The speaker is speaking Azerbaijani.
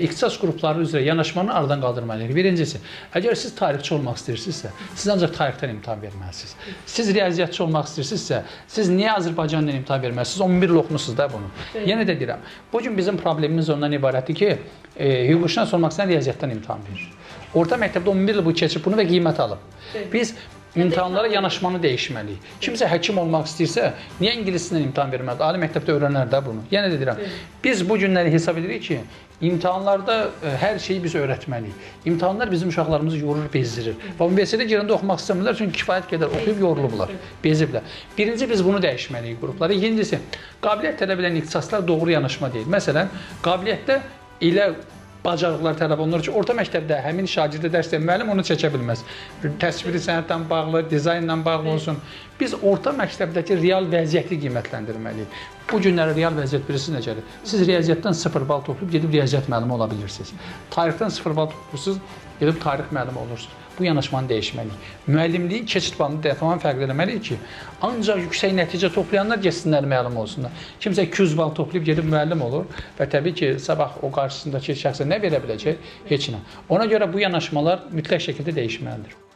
İxtisas qrupları üzrə yanaşmanı aradan qaldırmalıyıq. Birincisi, əgər siz tarixçi olmaq istəyirsinizsə, siz ancaq tarixdən imtahan verməlisiniz. Siz riyaziyyatçı olmaq istəyirsinizsə, siz niyə Azərbaycandan imtahan verməlisiniz? 11 il oxumusunuz da bunu. Yenə də deyirəm, bu gün bizim problemimiz ondan ibarətdir ki, hüquqşünas olmaq istəyən riyaziyyatdan imtahan verir. Orta məktəbdə 11 il bu keçib bunu və qiymət alıb. Biz imtahanlara yanaşmanı dəyişməliyik. Kimsə həkim olmaq istəyirsə, niyə ingilis dilindən imtahan verməlidir? Ali məktəbdə öyrənər də bunu. Yenə də deyirəm, biz bu günləri hesab edirik ki, imtahanlarda hər şeyi biz öyrətməliyik. İmtahanlar bizim uşaqlarımızı yorur, bezdirir. Və universitetə girəndə oxumaq istəmirlər, çünki kifayət qədər oxuyub yorulublar, beziblər. Birinci biz bunu dəyişməliyik qruplara. İkincisi, qabiliyyət tələb edən ixtisaslar doğru yanaşma deyil. Məsələn, qabiliyyətdə elə bacarıqlar tələb olunur ki, orta məktəbdə həmin şagirdə dərs deyən müəllim onu çəkə bilməz. Təsviri sənətlə bağlı, dizaynla bağlı olsun. Biz orta məktəbdəki real vəziyyəti qiymətləndirməliyik. Bu günləri real vəziyyət bilirsiniz necədir? Siz riyaziyyatdan 0 bal toplayıb gedib riyaziyyat müəllimi ola bilirsiniz. Tarixdən 0 bal toplayırsınız, gedib tarix müəllimi olursunuz. Bu yanaşmanı dəyişməliyik. Müəllimliyin keçid planını da tamam fərqli eləməliyik ki, ancaq yüksək nəticə toplayanlar getsinlər müəllim olsunlar. Kimsə 200 bal toplayıb gedib müəllim olur və təbii ki, sabah o qarşısındakı şəxsə nə verə biləcək? Heç nə. Ona görə bu yanaşmalar mütləq şəkildə dəyişməlidir.